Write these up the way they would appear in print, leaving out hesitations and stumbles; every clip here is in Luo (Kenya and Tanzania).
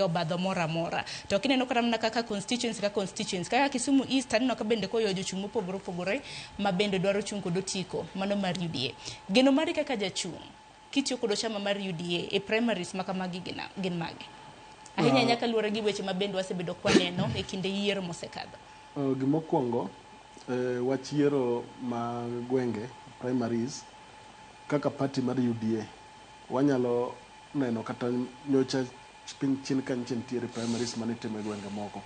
Obadho moro amora to kineno kata mana kaka constituency ka constituency kaka Kisumu East, aneno ka bende koyo jochung' mopogore opogore ma bende dwaro chung' kod otiko mano mar UDA. Geno mari kaka jachung' kitiyo kod chama mar UDA e primaries ma kamagi gin mage ahinya ahinya kaluwore gi weche ma bende wasebedo kwaneno e kinde yiero mosekadho? Gimokwongo, wach yiero mag gwenge, primaries, kaka party mar UDA wanyalo neno kata nyocha piny chien ka nyocha nitiere primaries manitimo e gwenge moko,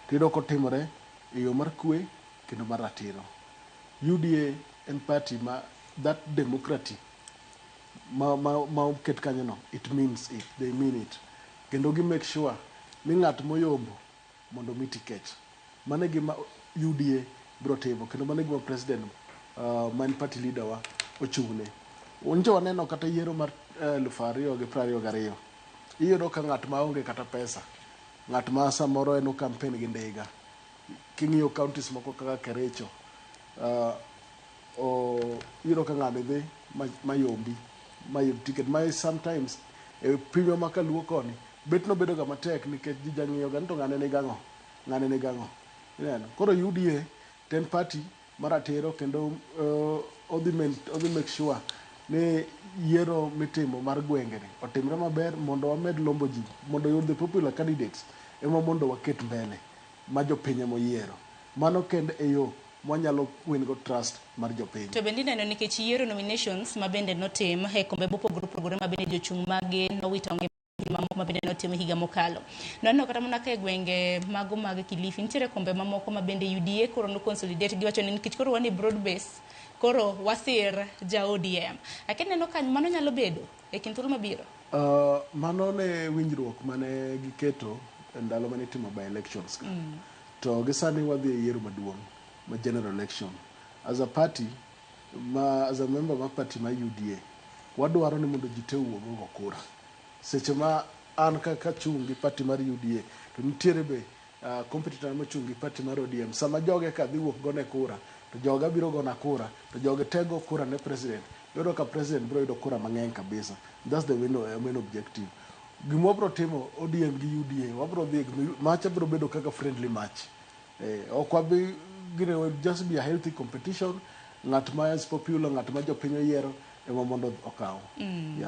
tiyudo kotimore e yo mar kwe kendo mar ratiro. UDA en party ma that democracy ma oket kanyo no, it means it, they mean it, kendo gi make sure ni ng'at moyombo mondo mi tiket. Mano e gima UDA biro timo kendo mano e gima president ma en party leader wa ochung'ne. Nyocha waneno kata yiero mar 2022, iyudo ka ng'at ma onge kata pesa, ng'at ma samoro en o campaign gi ndiga, king'iyo counties moko kaka Kericho, iyudo ka ng'ani dhi mayombi mayud ticket ma sometimes e pinywa ma kaluo koni bet no bedo ga matek nikech ji jang'iyo ga ni to ng'ane nigang'o, ng'ane nigang'o, ineno. Koro UDA to en party maratiro kendo odhi make sure ni yiero mitimo mar gwenge ni otimre maber mondo wamed lombo ji mondo yud the popular candidates ema mondo waket mbele ma jopiny emoyiero. Mano kende e yo mwanyalo win go trust mar jopiny. To bende ineno nikech yiero nominations ma bende notim e kombe mopogore opogore ma bende jochung' mage nowito ngima mamoko ma bende notim higa mokalo. Nwaneno kata mana ka e gwenge mago mag Kilifi nitiere kombe mamoko ma bende UDA koro no consolidate, giwacho ni nikech koro wan e broad base, koro wasir ja ODM. Akia neno ka mano nyalo bedo e kind thuolo mabiro. Mano ne winjruok mane giketo e ndalo mane itimo by elections ka. To gi sani wadhi e yiero maduong' ma general election. As a party, ma as a member mar party mar UDA, wadwaro ni mondo ji te owuog ogo kura. Seche ma an kaka chung' gi party mar UDA, to nitiere be competitor mochung' gi party mar ODM. Sama joge ka dhi wuok gone kura, to joga biro gona kura, to joge te go kura ne president. Iyudo ka president biro yudo kura mang'eny kabisa. That's the main objective. Gima wabiro timo ODM gi UDA, wabiro dhi, macha biro bedo kaka friendly match. Ok wabi gine, will just be a healthy competition. Ng'at ma is popular, ng'at ma jopiny oyiero ema mondo okaw. Yeah.